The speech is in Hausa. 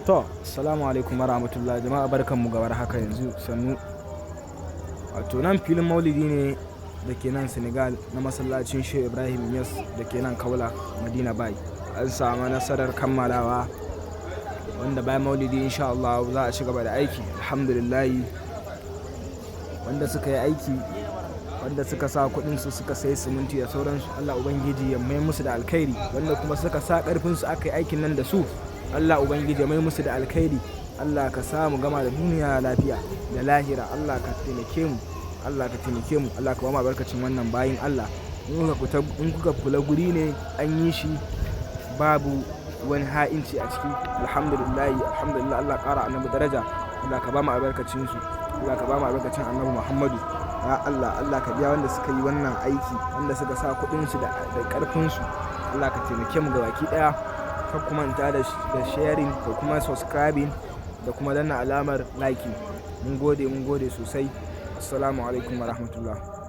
To, assalamu alaikum warahmatullahi jama'a, barkanmu ga haka yanzu sannu. Wato nan filin maulidi ne da ke nan Senegal na masallacin Shehu Ibrahim Niasse da ke nan Kaula, Medina Baye. An samu nasarar kammalawa, wanda bayan maulidi insha Allah za a ci gaba da aiki. Alhamdulillahi, wanda suka yi aiki, wanda suka sa kuɗinsu suka sayi siminti da sauransu, Allah Ubangiji ya mai musu da alkhairi. Wanda kuma suka sa ƙarfinsu aka yi aikin nan da su, Allah Ubangiji ya mai musu da alkhairi. Allah ka sa mu gama da duniya lafiya da lahira. Allah ka taimake mu, Allah ka taimake mu, Allah ka ba mu albarkacin wannan bayin Allah. In kuka kula, guri ne an yi shi babu wani ha'inci a ciki. Alhamdulillahi, alhamdulillah. Allah ƙara Annabi daraja. Allah ka ba mu albarkacin su. Allah ka ba mu albarkacin Annabi Muhammadu. Ya Allah, Allah ka biya wanda suka yi wannan aiki, wanda suka sa kuɗinsu da ƙarfinsu. Allah ka taimake mu gabaki ɗaya. Kar ku manta da sharing da kuma subscribing da kuma danna alamar liking. Mun gode, mun gode sosai. Assalamu alaikum warahmatullah.